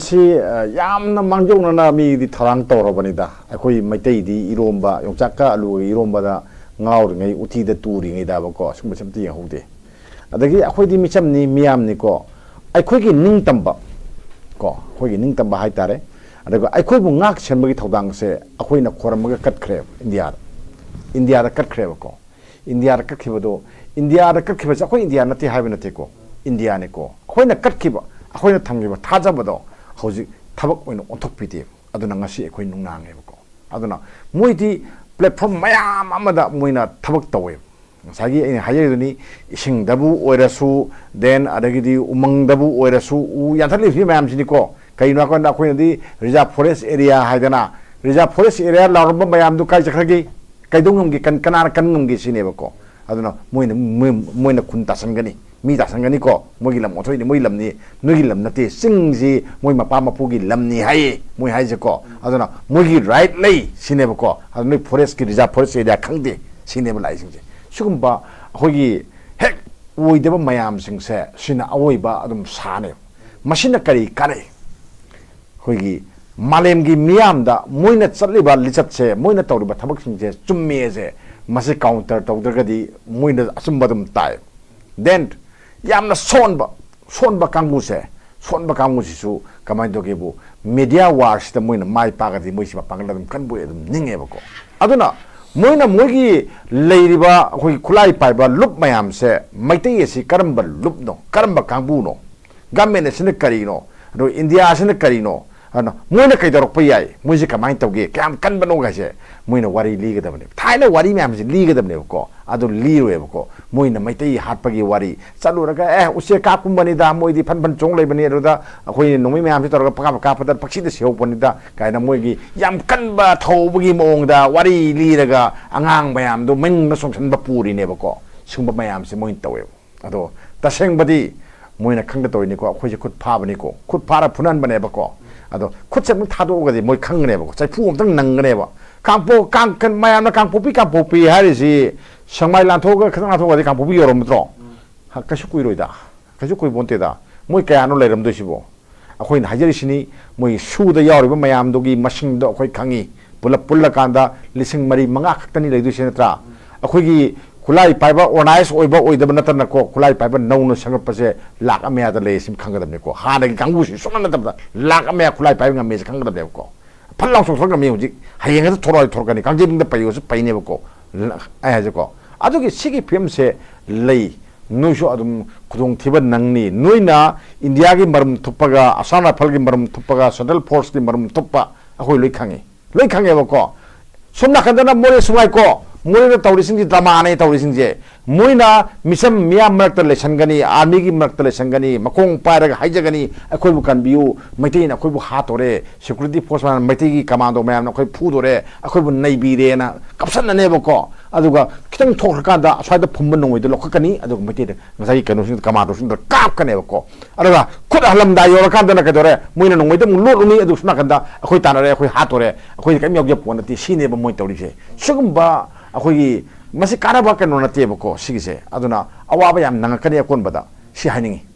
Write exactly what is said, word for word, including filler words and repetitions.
ꯁꯤ ꯌꯥꯝꯅ ꯃꯥꯡꯖꯧꯅꯅ ꯃꯤꯗꯤ ꯊꯧꯔꯥꯡ ꯇꯧꯔꯕꯅꯤꯗ꯫ ꯑꯩꯈꯣꯏ ꯃꯩꯇꯩꯗꯤ ꯏꯔꯣꯝꯕ, ꯌꯣꯡꯆꯥꯛꯀ ꯑꯂꯨꯒ ꯏꯔꯣꯝꯕꯗ ꯉꯥꯎꯔꯤꯉꯩ, ꯎꯇꯤꯗ ꯇꯨꯔꯤꯉꯩꯗꯕꯀꯣ, ꯁꯨꯝꯕꯁꯦ ꯑꯝꯇ ꯌꯦꯡꯍꯧꯗꯦ꯫ ꯑꯗꯒꯤ ꯑꯩꯈꯣꯏꯗꯤ ꯃꯤꯆꯝꯅꯤ, ꯃꯤꯌꯥꯝꯅꯤꯀꯣ꯫ ꯑꯩꯈꯣꯏꯒꯤ ꯅꯤꯡꯇꯝꯕ ꯀꯣ, ꯑꯩꯈꯣꯏꯒꯤ ꯅꯤꯡꯇꯝꯕ ꯍꯥꯏꯇꯥꯔꯦ꯫ ꯑꯗꯨꯒ ꯑꯩꯈꯣꯏꯕꯨ ꯉꯥꯛ ꯁꯦꯟꯕꯒꯤ ꯊꯧꯗꯥꯡꯁꯦ ꯑꯩꯈꯣꯏꯅ ꯈꯣꯏꯔꯝꯃꯒ ꯀꯠꯈ꯭ꯔꯦꯕ ꯏꯟꯗꯤꯌꯥꯗ꯫ ꯏꯟꯗꯤꯌꯥꯗ ꯀꯠꯈ꯭ꯔꯦꯕꯀꯣ꯫ ꯏꯟꯗꯤꯌꯥꯗ ꯀꯠꯈꯤꯕꯗꯣ, ꯏꯟꯗꯤꯌꯥꯗ ꯀꯠꯈꯤꯕꯁꯦ ꯑꯩꯈꯣꯏ ꯏꯟꯗꯤꯌꯥ ꯅꯠꯇꯦ ꯍꯥꯏꯕ ꯅꯠꯇꯦꯀꯣ, ꯏꯟꯗꯤꯌꯥꯅꯤꯀꯣ꯫ ꯑꯩꯈꯣꯏꯅ ꯀꯠꯈꯤꯕ, ꯑꯩꯈꯣꯏꯅ ꯊꯝꯈꯤꯕ ꯊꯥꯖꯕꯗꯣ ꯍꯧꯖꯤꯛ ꯊꯕꯛ ꯑꯣꯏꯅ ꯑꯣꯟꯊꯣꯛꯄꯤꯗꯦꯕ꯫ ꯑꯗꯨꯅ ꯉꯁꯤ ꯑꯩꯈꯣꯏ ꯅꯨꯡꯅꯥꯡꯉꯦꯕꯀꯣ꯫ ꯑꯗꯨꯅ ꯃꯣꯏꯗꯤ platform ꯃꯌꯥꯝ ꯑꯃꯗ ꯃꯣꯏꯅ ꯊꯕꯛ ꯇꯧꯋꯦꯕ꯫ ꯉꯁꯥꯏꯒꯤ ꯑꯩꯅ ꯍꯥꯏꯖꯔꯤꯗꯨꯅꯤ, ꯏꯁꯤꯡꯗꯕꯨ ꯑꯣꯏꯔꯁꯨ, then ꯑꯗꯒꯤꯗꯤ ꯎꯃꯪꯗꯕꯨ ꯑꯣꯏꯔꯁꯨ, ꯎ ꯌꯥꯟꯊꯠꯂꯤꯕꯁꯤ ꯃꯌꯥꯝꯁꯤꯅꯤꯀꯣ꯫ ꯀꯩꯅꯣ ꯍꯥꯏꯀꯥꯟꯗ ꯑꯩꯈꯣꯏꯅꯗꯤ reserve forest area ꯍꯥꯏꯗꯅ, reserve forest area ꯂꯥꯎꯔꯝꯕ ꯃꯌꯥꯝꯗꯨ ꯀꯥꯏ ꯆꯠꯈ꯭ꯔꯒꯦ? ꯀꯩꯗꯧ ꯉꯝꯒꯦ? ꯀꯟ-, ꯀꯅꯥꯅ ꯀꯟ ꯉꯝꯒꯦ ꯁꯤꯅꯦꯕꯀꯣ꯫ ꯑꯗꯨꯅ ꯃꯣꯏꯅ, ꯃꯣꯏ-, ꯃꯣꯏꯅ ꯈꯨꯟ ꯇꯥꯁꯟꯒꯅꯤ, ꯃꯤ ꯇꯥꯁꯟꯒꯅꯤꯀꯣ꯫ ꯃꯣꯏꯒꯤ ꯂꯝ ꯑꯣꯟꯊꯣꯛꯏꯅꯤ, ꯃꯣꯏ ꯂꯝꯅꯤ, ꯅꯣꯏꯒꯤ ꯂꯝ ꯅꯠꯇꯦ꯫ ꯆꯤꯡꯁꯤ ꯃꯣꯏ ꯃꯄꯥ ꯃꯄꯨꯒꯤ ꯂꯝꯅꯤ ꯍꯥꯏꯌꯦ ꯃꯣꯏ ꯍꯥꯏꯁꯦꯀꯣ꯫ ꯑꯗꯨꯅ ꯃꯣꯏꯒꯤ right ꯂꯩ ꯁꯤꯅꯦꯕꯀꯣ꯫ ꯑꯗꯨ ꯅꯣꯏ forestꯀꯤ, reserve forest area ꯈꯪꯗꯦ ꯁꯤꯅꯦꯕ ꯂꯥꯛꯏꯁꯤꯡꯁꯦ꯫ ꯁꯤꯒꯨꯝꯕ ꯑꯩꯈꯣꯏꯒꯤ ꯍꯦꯛ ꯑꯣꯏꯗꯕ ꯃꯌꯥꯝꯁꯤꯡꯁꯦ ꯁꯤꯅ ꯑꯋꯣꯏꯕ ꯑꯗꯨꯝ ꯁꯥꯅꯦꯕ꯫ ꯃꯁꯤꯅ ꯀꯔꯤ ꯀꯥꯟꯅꯩ? ꯑꯩꯈꯣꯏꯒꯤ ꯃꯥꯂꯦꯝꯒꯤ ꯃꯤꯌꯥꯝꯗ ꯃꯣꯏꯅ ꯆꯠꯂꯤꯕ ꯂꯤꯆꯠꯁꯦ, ꯃꯣꯏꯅ ꯇꯧꯔꯤꯕ ꯊꯕꯛꯁꯤꯡꯁꯦ ꯆꯨꯝꯃꯦꯁꯦ, ꯃꯁꯤ counter ꯇꯧꯗ꯭ꯔꯒꯗꯤ ꯃꯣꯏꯅ ꯑꯆꯨꯝꯕ ꯑꯗꯨꯝ ꯇꯥꯏ꯫ Then ꯌꯥꯝꯅ ꯁꯣꯟꯕ, ꯁꯣꯟꯕ ꯀꯥꯡꯕꯨꯁꯦ, ꯁꯣꯟꯕ ꯀꯥꯡꯕꯨꯁꯤꯁꯨ ꯀꯃꯥꯏꯅ ꯇꯧꯒꯦꯕꯨ, media warꯁꯤꯗ ꯃꯣꯏꯅ ꯃꯥꯏ ꯄꯥꯛꯑꯗꯤ ꯃꯣꯏꯁꯤ ꯃꯄꯥꯡꯒꯜ ꯑꯗꯨꯝ ꯀꯟꯕ ꯑꯣꯏ ꯑꯗꯨꯝ ꯅꯤꯡꯉꯦꯕꯀꯣ꯫ ꯑꯗꯨꯅ ꯃꯣꯏꯅ ꯃꯣꯏꯒꯤ ꯂꯩꯔꯤꯕ ꯑꯩꯈꯣꯏꯒꯤ ꯈꯨꯠꯂꯥꯏ ꯄꯥꯏꯕ ꯂꯨꯞ ꯃꯌꯥꯝꯁꯦ ꯃꯩꯇꯩ ꯑꯁꯤ ꯀꯔꯝꯕ ꯂꯨꯞꯅꯣ, ꯀꯔꯝꯕ ꯀꯥꯡꯕꯨꯅꯣ, government ꯑꯁꯤꯅ ꯀꯔꯤꯅꯣ, ꯑꯗꯣ ꯏꯟꯗꯤꯌꯥ ꯑꯁꯤꯅ ꯀꯔꯤꯅꯣ, ꯑꯗꯨꯅ ꯃꯣꯏꯅ ꯀꯩꯗꯧꯔꯛꯄ ꯌꯥꯏ, ꯃꯣꯏꯁꯦ ꯀꯃꯥꯏꯅ ꯇꯧꯒꯦ, ꯀꯌꯥꯝ ꯀꯟꯕꯅꯣ ꯍꯥꯏꯁꯦ ꯃꯣꯏꯅ ꯋꯥꯔꯤ ꯂꯤꯒꯗꯕꯅꯦꯕ꯫ ꯊꯥꯏꯅ ꯋꯥꯔꯤ ꯃꯌꯥꯝꯁꯦ ꯂꯤꯒꯗꯕꯅꯦꯕꯀꯣ, ꯑꯗꯨ ꯂꯤꯔꯣꯏꯕꯀꯣ꯫ ꯃꯣꯏꯅ ꯃꯩꯇꯩ ꯍꯥꯠꯄꯒꯤ ꯋꯥꯔꯤ ꯆꯠꯂꯨꯔꯒ, "ꯑꯦ, ꯎꯆꯦꯛ ꯀꯥꯞꯀꯨꯝꯕꯅꯤꯗ, ꯃꯣꯏꯗꯤ ꯐꯟ ꯐꯟ ꯆꯣꯡ ꯂꯩꯕꯅꯤ, ꯑꯗꯨꯗ ꯑꯩꯈꯣꯏ ꯅꯣꯡꯃꯩ ꯃꯌꯥꯝꯁꯦ ꯇꯧꯔꯒ ꯄꯪꯀꯥꯞ ꯀꯥꯞꯄꯗ ꯄꯪꯁꯤꯗ ꯁꯤꯍꯧꯕꯅꯤꯗ" ꯀꯥꯏꯅ ꯃꯣꯏꯒꯤ ꯌꯥꯝ ꯀꯟꯕ ꯊꯧꯕꯒꯤ ꯃꯑꯣꯡꯗ ꯋꯥꯔꯤ ꯂꯤꯔꯒ ꯑꯉꯥꯡ ꯃꯌꯥꯝꯗꯣ ꯃꯅꯤꯡꯗ ꯆꯣꯡꯁꯤꯟꯕ ꯄꯨꯔꯤꯅꯦꯕꯀꯣ꯫ ꯁꯤꯒꯨꯝꯕ ꯃꯌꯥꯝꯁꯦ ꯃꯣꯏꯅ ꯇꯧꯋꯦꯕ꯫ ꯑꯗꯣ ꯇꯁꯦꯡꯕꯗꯤ ꯃꯣꯏꯅ ꯈꯪꯗ ꯇꯧꯔꯤꯅꯤꯀꯣ, ꯑꯩꯈꯣꯏꯁꯦ ꯈꯨꯠ ꯐꯥꯕꯅꯤꯀꯣ, ꯈꯨꯠ ꯐꯥꯔ ꯐꯨꯅꯍꯟꯕꯅꯦꯕꯀꯣ꯫ ꯑꯗꯣ ꯈꯨꯠꯁꯦ ꯑꯃꯨꯛ ꯊꯥꯗꯣꯛꯑꯒꯗꯤ ꯃꯣꯏ ꯈꯪꯒꯅꯦꯕꯀꯣ, ꯆꯩꯐꯨ ꯑꯝꯇꯪ ꯅꯪꯒꯅꯦꯕ꯫ ꯀꯥꯡꯄꯣꯛ ꯀꯥꯡ-, ꯀꯩꯅꯣ, ꯃꯌꯥꯝꯅ ꯀꯥꯡꯄꯣꯛꯄꯤ, ꯀꯥꯡꯄꯣꯛꯄꯤ ꯍꯥꯏꯔꯤꯁꯤ ꯁꯪꯃꯥꯏ ꯂꯥꯟꯊꯣꯛꯑꯒ ꯈꯤꯇꯪ ꯂꯥꯟꯊꯣꯛꯑꯒꯗꯤ ꯀꯥꯡꯄꯣꯛꯄꯤ ꯌꯧꯔꯝꯃꯗ꯭ꯔꯣ? ꯍ, ꯀꯩꯁꯨ ꯀꯨꯏꯔꯣꯏꯗ, ꯀꯩꯁꯨ ꯀꯨꯏꯕꯣꯟꯇꯦꯗ꯫ ꯃꯣꯏ ꯀꯌꯥꯅꯣ ꯂꯩꯔꯝꯗꯣꯏꯁꯤꯕꯣ? ꯑꯩꯈꯣꯏꯅ ꯍꯥꯏꯖꯔꯤꯁꯤꯅꯤ, ꯃꯣꯏ ꯁꯨꯗ ꯌꯥꯎꯔꯤꯕ ꯃꯌꯥꯝꯗꯨꯒꯤ ꯃꯁꯤꯡꯗꯣ ꯑꯩꯈꯣꯏ ꯈꯪꯉꯤ꯫ ꯄꯨꯂꯞ ꯄꯨꯜꯂꯀꯥꯟꯗ ꯂꯤꯁꯤꯡ ꯃꯔꯤ ꯃꯉꯥ ꯈꯛꯇꯅꯤ ꯂꯩꯗꯣꯏꯁꯦ, ꯅꯠꯇ꯭ꯔꯥ? ꯑꯩꯈꯣꯏꯒꯤ ꯈꯨꯠꯂꯥꯏ ꯄꯥꯏꯕ, ꯑꯣꯔꯒꯅꯥꯏꯖ ꯑꯣꯏꯕ ꯑꯣꯏꯗꯕ ꯅꯠꯇꯅꯀꯣ, ꯈꯨꯠꯂꯥꯏ ꯄꯥꯏꯕ ꯅꯧꯅ ꯁꯦꯝꯒꯠꯄꯁꯦ ꯂꯥꯛ ꯑꯃ ꯃꯌꯥꯗ ꯂꯩ, ꯁꯤ ꯈꯪꯒꯗꯕꯅꯤꯀꯣ꯫ ꯍꯥꯟꯅꯒꯤ ꯀꯥꯡꯕꯨꯁꯤ ꯁꯨꯡꯅ ꯅꯠꯇꯕꯗ ꯂꯥꯛ ꯑꯃ ꯃꯌꯥ ꯈꯨꯠꯂꯥꯏ ꯄꯥꯏꯕ ꯉꯝꯃꯦꯁꯤ ꯈꯪꯒꯗꯕꯅꯦꯕꯀꯣ꯫ ꯐꯠ ꯂꯥꯎ ꯆꯣꯡꯊꯣꯔꯛ ꯉꯝꯃꯤ ꯍꯧꯖꯤꯛ, ꯍꯌꯦꯡ ꯍꯦꯛꯇ ꯊꯣꯔꯛꯑꯗꯤ ꯊꯣꯔꯛꯀꯅꯤ, ꯀꯥꯡꯖꯩꯕꯨꯡꯗ ꯄꯩꯌꯣꯁꯨ ꯄꯩꯅꯦꯕꯀꯣ꯫ ꯑꯩ ꯍꯥꯏꯁꯦꯀꯣ, ꯑꯗꯨꯒꯤ ꯁꯤꯒꯤ ꯐꯤꯕꯝꯁꯦ ꯂꯩ꯫ ꯅꯣꯏꯁꯨ ꯑꯗꯨꯝ ꯈꯨꯗꯣꯡꯊꯤꯕ ꯅꯪꯅꯤ꯫ ꯅꯣꯏꯅ ꯏꯟꯗꯤꯌꯥꯒꯤ ꯃꯔꯨꯝ ꯊꯨꯞꯄꯒ, ꯑꯁꯥꯝ ꯔꯥꯏꯐꯜꯒꯤ ꯃꯔꯨꯝ ꯊꯨꯞꯄꯒ, ꯁꯦꯟꯇ꯭ꯔꯦꯜ ꯐꯣꯔꯁꯀꯤ ꯃꯔꯨꯝ ꯊꯨꯞꯄ ꯑꯩꯈꯣꯏ ꯂꯣꯏ ꯈꯪꯉꯤ, ꯂꯣꯏ ꯈꯪꯉꯦꯕꯀꯣ꯫ ꯁꯣꯝ ꯅꯥꯀꯟꯗꯅ ꯃꯣꯔꯦ ꯁꯨꯃꯥꯏꯀꯣ, ꯃꯣꯔꯦꯗ ꯇꯧꯔꯤꯁꯤꯡꯁꯤ ꯗ꯭ꯔꯃꯥꯅꯦ ꯇꯧꯔꯤꯁꯤꯡꯁꯦ꯫ ꯃꯣꯏꯅ ꯃꯤꯆꯝ ꯃꯤꯌꯥꯝ ꯃꯔꯛꯇ ꯂꯩꯁꯟꯒꯅꯤ, ꯑꯥꯔꯃꯤꯒꯤ ꯃꯔꯛꯇ ꯂꯩꯁꯟꯒꯅꯤ, ꯃꯈꯣꯡ ꯄꯥꯏꯔꯒ ꯍꯥꯏꯖꯒꯅꯤ, "ꯑꯩꯈꯣꯏꯕꯨ ꯀꯟꯕꯤꯌꯨ, ꯃꯩꯇꯩꯅ ꯑꯩꯈꯣꯏꯕꯨ ꯍꯥꯠꯇꯣꯔꯦ, ꯁꯦꯀ꯭ꯌꯨꯔꯤꯇꯤ ꯐꯣꯔꯁ ꯃꯌꯥꯝ, ꯃꯩꯇꯩꯒꯤ ꯀꯃꯥꯟꯗꯣ ꯃꯌꯥꯝꯅ ꯑꯩꯈꯣꯏ ꯐꯨꯗꯣꯔꯦ, ꯑꯩꯈꯣꯏꯕꯨ ꯅꯩꯕꯤꯔꯦꯅ" ꯀꯞꯁꯟꯅꯅꯦꯕꯀꯣ꯫ ꯑꯗꯨꯒ ꯈꯤꯇꯪ ꯊꯣꯛꯈ꯭ꯔꯀꯥꯟꯗ ꯑꯁ꯭ꯋꯥꯏꯗ ꯐꯨꯝꯕ ꯅꯣꯡꯃꯩꯗꯣ ꯂꯧꯈꯠꯀꯅꯤ, ꯑꯗꯨꯒ ꯃꯩꯇꯩꯗ ꯉꯁꯥꯏꯒꯤ ꯀꯩꯅꯣꯁꯤꯡꯗ, ꯀꯃꯥꯟꯗꯣꯁꯤꯡꯗ ꯀꯥꯞꯀꯅꯦꯕꯀꯣ꯫ ꯑꯗꯨꯒ ꯈꯨꯠ ꯍꯜꯂꯝꯗꯥꯏ ꯌꯧꯔꯀꯥꯟꯗꯅ ꯀꯩꯗꯧꯔꯦ? ꯃꯣꯏꯅ ꯅꯣꯡꯃꯩꯗ ꯑꯃꯨꯛ ꯂꯣꯠꯂꯨꯅꯤ, ꯑꯗꯨ ꯁꯣꯝ ꯅꯥꯀꯟꯗ ꯑꯩꯈꯣꯏ ꯇꯥꯟꯅꯔꯦ, ꯑꯩꯈꯣꯏ ꯍꯥꯠꯇꯣꯔꯦ, ꯑꯩꯈꯣꯏꯗꯤ ꯀꯔꯤꯝ ꯌꯥꯎꯖ ꯄꯣꯠ ꯅꯠꯇꯦ, ꯁꯤꯅꯦꯕ ꯃꯣꯏ ꯇꯧꯔꯤꯁꯦ꯫ ꯁꯤꯒꯨꯝꯕ ꯑꯩꯈꯣꯏꯒꯤ, ꯃꯁꯤ ꯀꯥꯟꯅꯕ ꯀꯩꯅꯣ ꯅꯠꯇꯦꯕꯀꯣ ꯁꯤꯒꯤꯁꯦ꯫ ꯑꯗꯨꯅ ꯑꯋꯥꯕ ꯌꯥꯝ ꯅꯪꯉꯛꯀꯅꯤ ꯑꯀꯣꯟꯕꯗ, ꯁꯤ ꯍꯥꯏꯅꯤꯡꯉꯤ꯫